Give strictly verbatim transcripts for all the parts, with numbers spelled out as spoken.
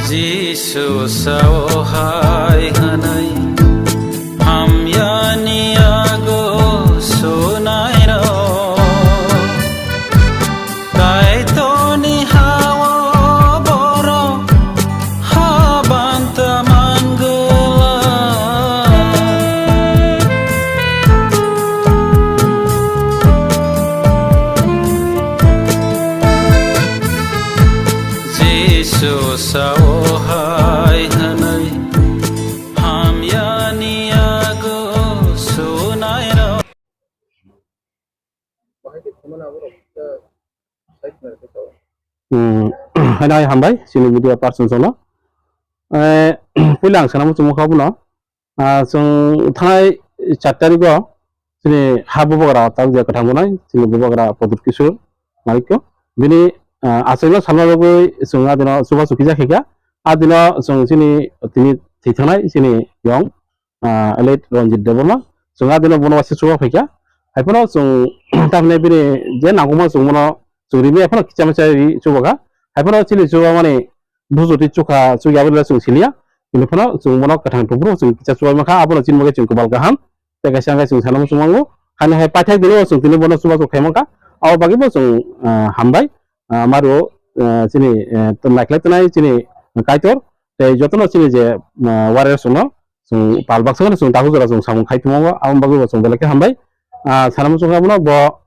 Jisu sao hai hwnwi hamyani yago sunairok. Kaitorni hao borok habanta mangwlak. Jisu sao hai hwnwi hamyani yago sunairok. Hmm, haino hai hambai chini media person sono. Eh, puila ang sana muchungma kha bono. Ah, chwng thanai char tarigo chini ha bubagra tabuk je kwthang wngnai chini bubagra Pradyot Kishore Manikya. Bini, ah, achukno salna bagwi chwng adino chubachu kisa khaikha. Adino chwng chini tini thwi thangnai chini yong, ah, late Ranjit Debbarma. Chwng adino bono waisa chuba phaikha. Haiphano chwng tamni bini je nangkukma chwng bono chwng rimi haiphano kicha masa ri chubakha. Haiphano chini chubamani bujoti chukha chukya abo chwng siliya. Hini phano chwng bono kwthang tubru chwng kicha chubai mankha, abono chini bagwi chwng kwbal kaham. Tei kaisa hwnkhe chwng sana muchung mango. Hani hai paithak dino chwng tini bono chubachu khai mankha. Abo bagwi bo chwng, ah, hambai. Ah, mario, ah, chini, eh, to naikhlai tongnai chini Kaitor. Tei jotono chini je, ah, warriors no chwng pal baksa no chwng takhuk jora chwng samung khai tongo. Abo bagwi bo chwng belai khe hambai. Ah, sana muchung abono bo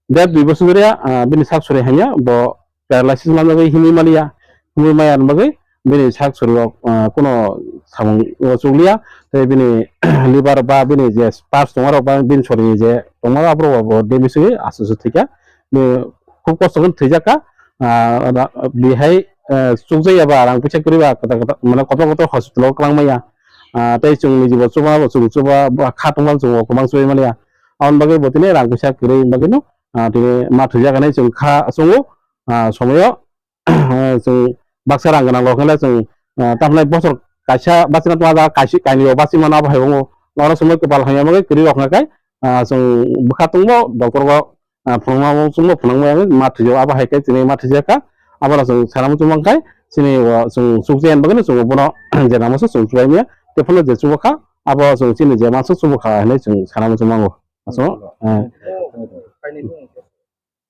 der dui bosor doriya, ah, bini sak sori hamya, bo paralysis manjagwi himwi maliya, himwi maya bagwi bini sak sori rok, ah, kuno samung o chukliya, tei bini liver ba bini je parts tongmarok ba bini sori ni je tongmarok aborok bo damage wngwi asu su thwikha, bini khub kosto khe thwijakha, ah, ra-, bihai, ah, chukjakya ba rang puisa kwrwi ba kwtal kwtal mane kotor kotor hospital o kwlangmaya, ah, tei chwng niji bo chuba bo chwng chuba ba kha tongma chwng bo kwbang chubai maliya, aboni bagwi bo tini rang puisa kwrwi bagwi no, ah, tini ma thwijak hinwi chwng kha chwngo, ah, somoyo, chwng baksa rang gwnang rok hinle chwng, ah, tamhinai bosor kaisa bachina tongma jaga kaisa kainwi rok bachimano abo hai wngo. Norok somoi kwpal hamya bagwi kwrwi rok hwnka khe, ah, chwng bwkha tongbo doctor bo, ah, phunukma bo chwngbo phunukma ma thwijago abo hai khe chini ma thwijak kha. Abono chwng sana muchung mankhai chini o chwng chukjaya bagwino chwng bono je nangma se chwng chubai maya. Tei phano je chubo kha abo chwng chini je ma se chubo kha hinwi chwng sana muchung mango. Aso, eh.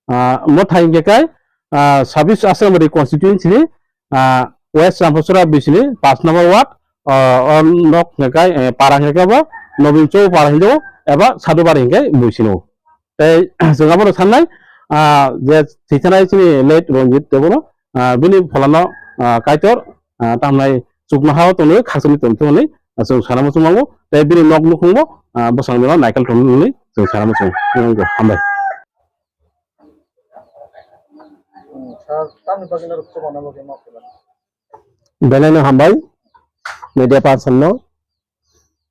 Ah, mo thai hingke kai, ah, sabis Asrambari constituency ni, ah, West Ramphasora bisini paanch number ward, ah, o nok hingke kai, eh, para hingke bo Nobin Chowk para hingke bo eba Sadhubari hingke buisino. Tei chwng abono sanai, ah, je thwithanai chini late Ranjit Debbarma, ah, bini pholano, ah, Kaitor, ah, tamnai chuknohao tongwi khakchangni tongthokni, ah, chwng sana muchung mango. Tei bini nok nukhungbo, ah, bwskango naikal tongmani chwng sana muchung mango. Hambai. Belai no hambai media person no,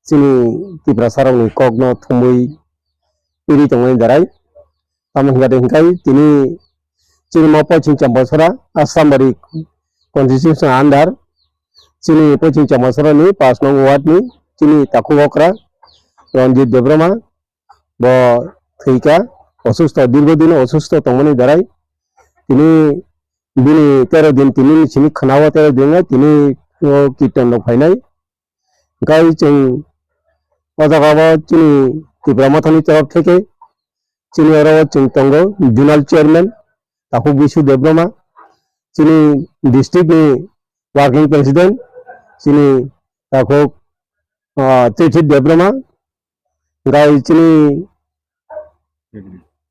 chini Tiprasa rok ni kok no thumui iri tongmani darai. Tamo hingkha de hingkai tini chini mo Pochim Champasora Asrambari constituency under chini Pochim Champasora ni paanch nong ward ni chini takhuk okra Ranjit Debbarma bo thwikha, osusto, dirgo dino osusto tongmani darai. Tini bini tero din tini ni simi khwnao tero din nai tini o kirtan rok phainai. Hingkai chwng o jaga o chini Tipra Mothani torop theke chini oro o chwng tongo zonal chairman takhuk Bisu Debbarma, chini district ni working president chini takhuk, ah, Trithit Debbarma, hingkai chini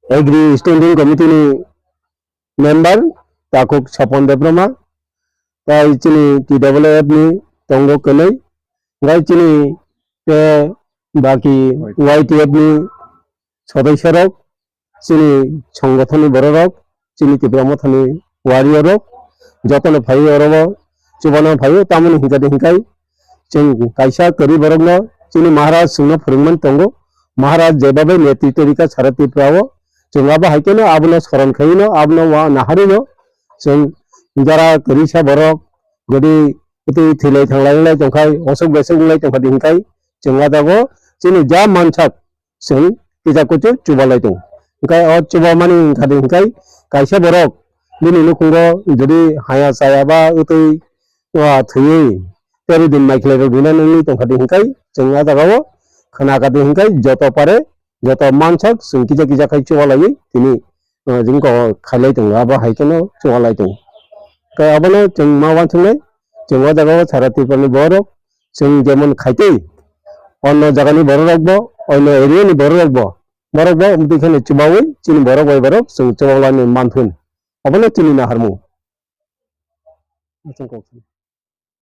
Agri Standing Committee ni member takhuk Sopon Debbarma, tai chini T W F ni tongo kwnwi, hingkai chini tei baki Y T F ni sodosyo rok, chini songothon ni borok rok, chini Tipra Mothani warrior rok, jotono phaiwi oro o chubana phaiwi, tamoni hingkha de hingkai chwng kaisa kwrwi borokno chini Maharaj chwngno phwrwngmani tongo. Maharaj jebabe netritto rikha sara Tripura o, chwng abo hai kheno abono soron khaiwino, abono wa naharwino chwng jara kwrwisa borok jodi twi thwilai thanglai wnglai tongkhai, osok besok wnglai tongkha de hingkai chwng ah jago chini ja mansak chwng kisa kuchuk chubalai tongo. Hingkhe o chubamani wngkha de hingkhe kaisa borok bini nukhungo jodi haya chaya ba wtwi ah, thwiwi tero din mai khlai rok rina nungwi tongkha di hinkai chwng a jagao khna kha di hinkai joto pare joto mansak chwng kisa kisa khai chubalaiwi tini, ah, jingko khailai tongo abo hai kheno chubalai tongo. Khe abono chwng ma uansuknai chwng o jagao sara Tripura ni borok chwng jemon khaitwi onno jaga ni borok rok bo onno area ni borok rok bo borok bo amtwi kheno chubawi chini borok bai borok chwng chubaklani manthun. Abono chini naharmung.